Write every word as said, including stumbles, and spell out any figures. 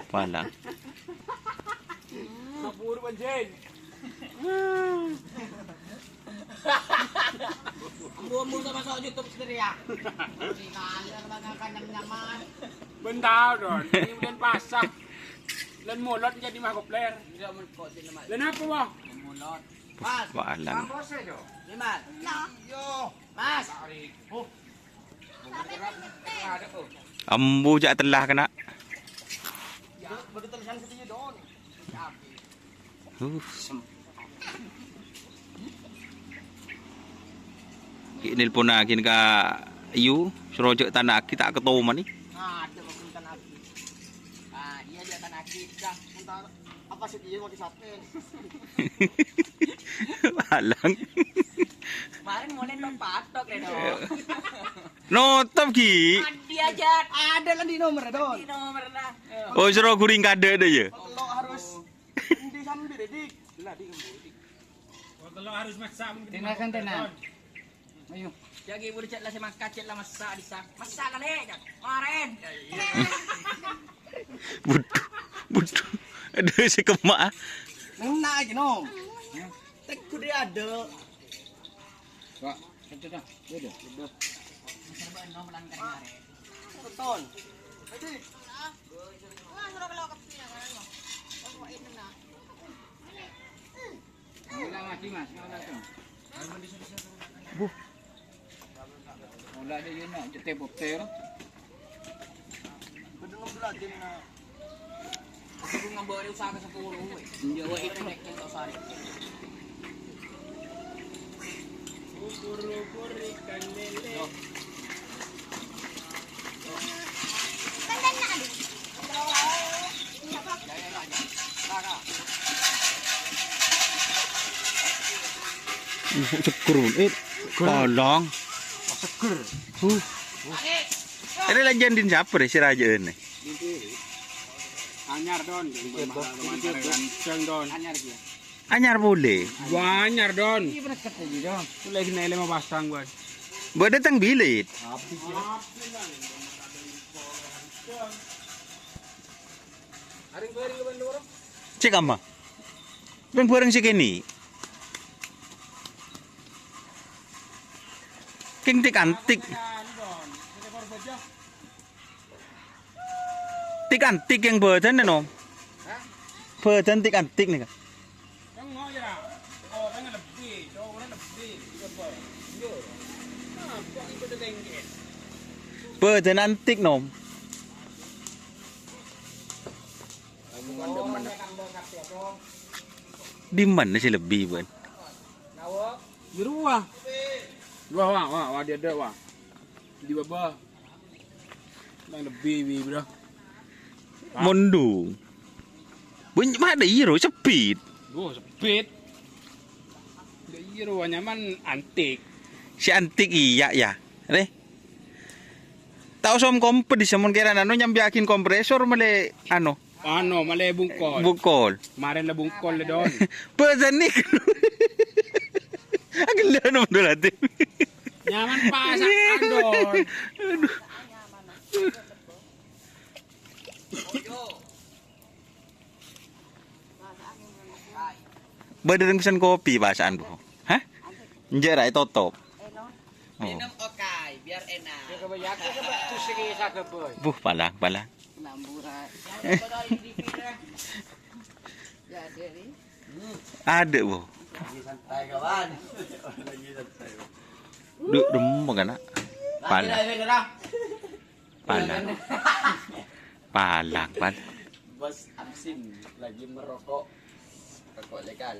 Palang. Kabur, Panjen. Ambu-ambu sama sok YouTube sendiri ya. Di kamar, makan nyaman. Bentar, Don. Ini udah pasah. Lan molot jadi mah kopler. Enggak, men-, kok sini, Mas? Lan apa, Bang? Molot. Mas. Palang. Ini, Mas. Nah. Yo. Mas. Ambu ja' tella kena. Uh, sem-, ki' nelponagin ka Yu, soro ja' tanagi ta' ketoman ni. Ada kok tanagi. Ah, iya, ja' tanagi. Dah, entar apa sih dia mau disaten? Palang. Kemarin mulai nang patok, Redo. Notop, Ki. Adi aja. Ada kan di nomor, Don. Di nomor, nah. Oh, soro guring kadek deh, ya. Lo harus di sambil, Dik. Lah, di kembali. Lo harus masak. Tenang, tenang. Ayo. Jagi budi cek lah semangka cek lah masak di sa-, masak kali, Jan. Kemarin. Budhu, budhu. Aduh, si kemak. Ngenna aja, Nom. Teguh dia ada. Pak, itu dah. Itu. Itu. Beton. Jadi. Ngulang lagi, Mas. Ngulang, Mas. Buh. Ngulang aja, yun, nak. Cetek bokter. Aku ngambek usaha ke sepuluh, weh. Iya, weh, itu nek kita sari. Ubur-ubur ikan lele. Uh, seger, Bun. Eh, palang. Seger. Uh. Ini lanjut din siapa deh, si raja ini? Anyar, Don. Ganteng, Don. Anyar dia. Anyar boleh. Anyar, Don. Iya, bener kata dia, Don. Itu lagi naik lima pasang, Bun. Buat datang bilit. Cek ama. Beng bareng si Kenny. King tik antik. Tik antik yang badan, no. Badan tik antik nih, Kak. Badan antik, nom. Di mana sih lebih, Bun? Di rumah. Wah, wah, wah, wah, dia ada, wah. Di bawah. Nang lebbi, wi, bro. Mondung. Bun-, ma' dâ' iyâ, ro, sebbit. Oh, sebbit. Dâ' iyâ, ro, nyaman antik. Si antik iyâ, yâ. Rè. Ta' osom kompet, dissa' mon kèra anu nyambiyâghin kompresor mellè, anu. Anu, mellè bungkol. Bungkol. Marèn la bungkol, lè, Don. Pesen nih. Aghellâ' nom dolati. Nyaman pasa'an, Don. Aduh. Bâdâ rèng pesen kopi pasa'an, Bu. Hah? Enjâ' ra ètotop. Oh. Minum Okai, biar enak. Buh, palang, palang. Adâ', Bu. Lagi santai, kawan. Lagi santai. Duk, dum, kana. Palang. Lagi, lagi, lagi. Palang. Palang, palang. Bos Amsim lagi merokok. Rokok legal.